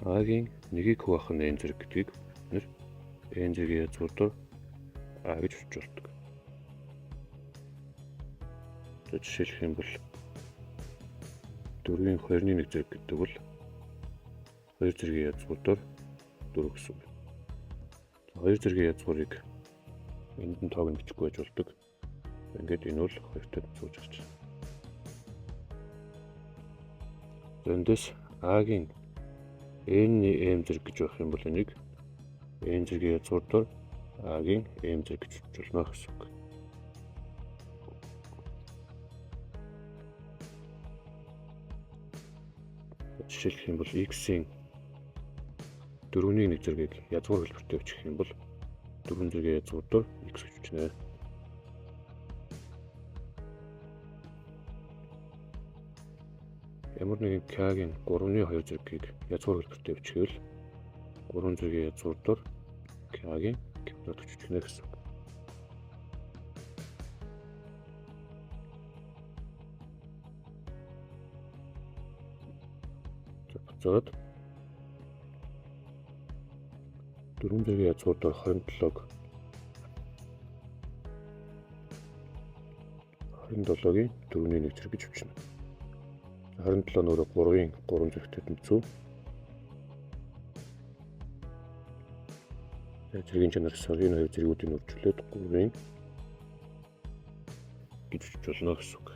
А-гийн 1-ийг хуваах нь n зэрэг гэдгийг бид нар n зэргийн язгуур дор А гэж бичиж болдог. За жишээлх юм бол 4-ийн 2-ны 1 зэрэг гэдэг бол 2 зэргийн язгуур дор 4 гэсэн үг. За 2 зэргийн язгуурыг энд нь тоог нь бичихгүй байж болдог. Ингээд энэ бол 2-тай сууж гарч байна. За эндээс А-гийн n-ний m зэрэг гэж байх юм бол энийг n зэргийн язгуур дор А-гийн m зэрэг гэж бичиж болно гэсэн үг. Жишээлх юм бол x-ийн 4-ний 1 зэргийг язгуур хэлбэртэй бичих юм бол 4 зэргийн язгуур дор x гэж бичнэ. Ямар нэгэн k-гийн 3-ны 2 зэргийг язгуур хэлбэртэй бичвэл 3 зэргийн язгуур дор k-гийн квадрат гэж бичнэ гэсэн үг. За буцаад 4 зэргийн язгуур дор 27-г 27-гийн 4-ний 1 зэрэг гэж бичнэ. 27 нь өөрөө 3-ын 3 зэрэгтэй тэнцүү. Зэргийн чанар соргийн хоёр зэргүүдийг үржүүлээд 3-ын гэж бичиж болно гэсэн үг.